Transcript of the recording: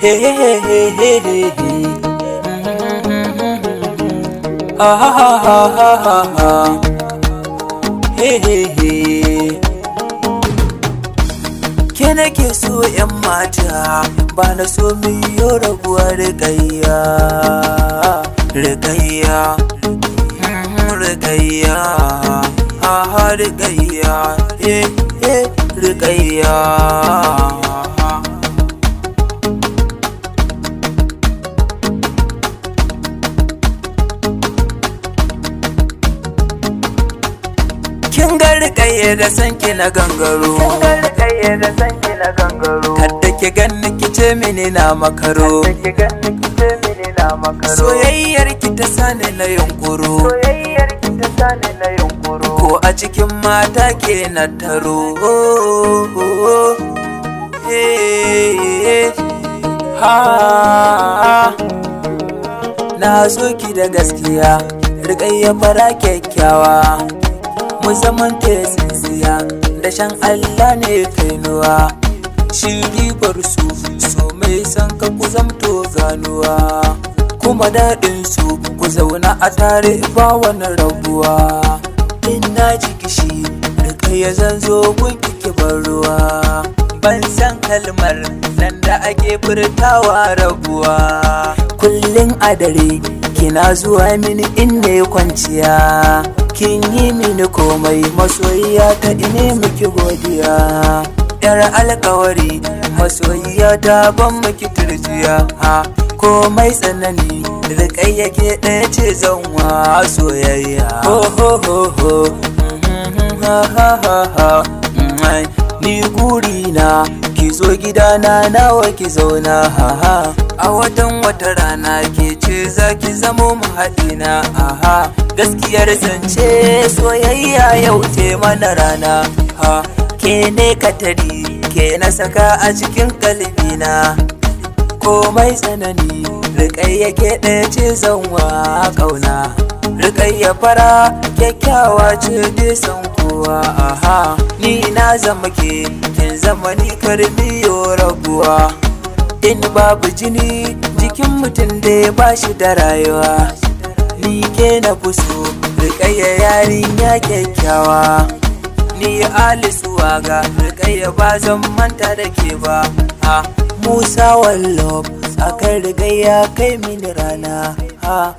Hey hey hey hey hey hey. Ah ha ha ha ha ha ha. Hey hey hey. Ke nake so 'yan mata, ba na so mu yi rabuwa. Rikayya, rikayya, rikayya, ha ha, rikayya, eh eh, rikayya. Kin ga rikayya, da sanki na gangaro. Kin ga rikayya, da sanki na gangaro. Kadda ki ganni ki ce mini na makaro. Kadda ki ganni ki ce mini na makaro. Soyayyar ki ta sani na yunkuro. Soyayyar ki ta sani na yunkuro. Ko a cikin mata ke na taro. Eh, ha. Na so ki da gaskiya, rikayya fara kyakkyawa. Mu zaman tsintsiya da shan Allah ne kainuwa. Shi ribar su, so mai san ka ku zamto ganuwa. Kuma daɗin su ku zauna a tare ba wani rabuwa. In na ji kishi, rikayya, zan zo gun ki bar ruwa. Ban san kalmar nan da ake furtawa rabuwa. Kullum a dare kina zuwa mini in ne kwanciya. Kin yi mini komai, masoyiya ta, ine miki godiya. Yar alkawari, masoyiya ta, ban miki turjiya. Ha, komai tsanani, rikayya, ke ɗaya ce zanwa soyayya. Ho ho ho ho, ha ha ha ha. Ai, ni gurina ki zo gidana nawa ki zauna, ha ha. A watan wata rana ke ce za ki zamo mahaɗina, aha. Gaskiyar zance, soyayya yau ce mana rana, ha. Ke ne katari, ke na saka a cikin kalbina. Komai tsanani, rikayya, ke ɗaya ce zanwa ƙauna. Rikayya fara kyakkyawa ce dai san kowa, aha. Ni na zama ke, kin zama ni, karmiyo rabuwa. In babu jini jikin mutum da ya bashi da rayuwa. Ni ke na fi so, rikayya, yarinya kyakkyawa. Ni alisuwa ga rikayya, ba zan manta da ke ba, ha. Musa Wallo akan rikayya kai mini rana, ha.